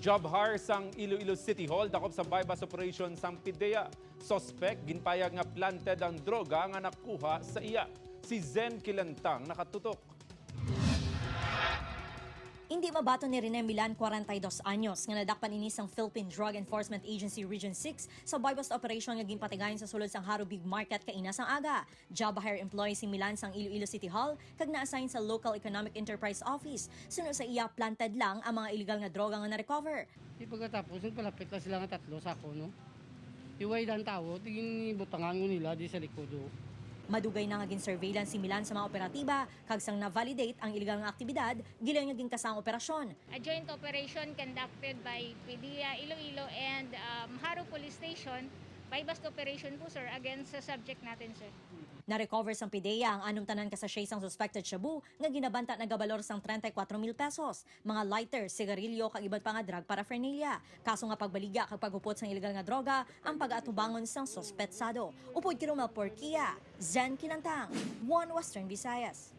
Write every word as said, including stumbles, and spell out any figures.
Job hire sang Iloilo City Hall dakop sa buy-bust operation sang PDEA. Suspect ginpayag nga planted ang droga nga nakuha sa iya. Si Zen Kilantang nakatutok. Hindi mabaton ni Rene Milan, kwarenta y dos anyos, nga nadakpan ini sang Philippine Drug Enforcement Agency Region six sa buy-bust operation nga ginpatigayon sa sulod sang Harubig Market kaina sang aga. Job hire employee si Milan sang Iloilo City Hall kag na-assign sa Local Economic Enterprise Office. Suno sa iya, planted lang ang mga illegal nga droga nga na-recover. Di pagkatapos, nagpalapit lang sila nga tatlo sa ako, no? Iway lang tawo, tingin butangan ko nila di sa likod, oh. Madugay na nga gin-surveillance si Milan sa mga operatiba kag sang na-validate ang illegal nga aktibidad, gilayon nga ginkasa ang operasyon. A joint operation conducted by PDEA Iloilo and um, Jaro Police Station. Buy-bust operation po, sir, against sa subject natin, sir. Na-recover sang PDEA ang anumtanan ka sachet sang suspected shabu nga ginabanta nagabalor sang treinta y cuatro mil pesos, mga lighter, sigarilyo kag iban pa nga drug paraphernalia. Kaso nga pagbaligya kag paghupot sang illegal nga droga ang pag-atubangon sang suspetsado. Upod kay Romel Porquia, Zen Kinantang, One Western Visayas.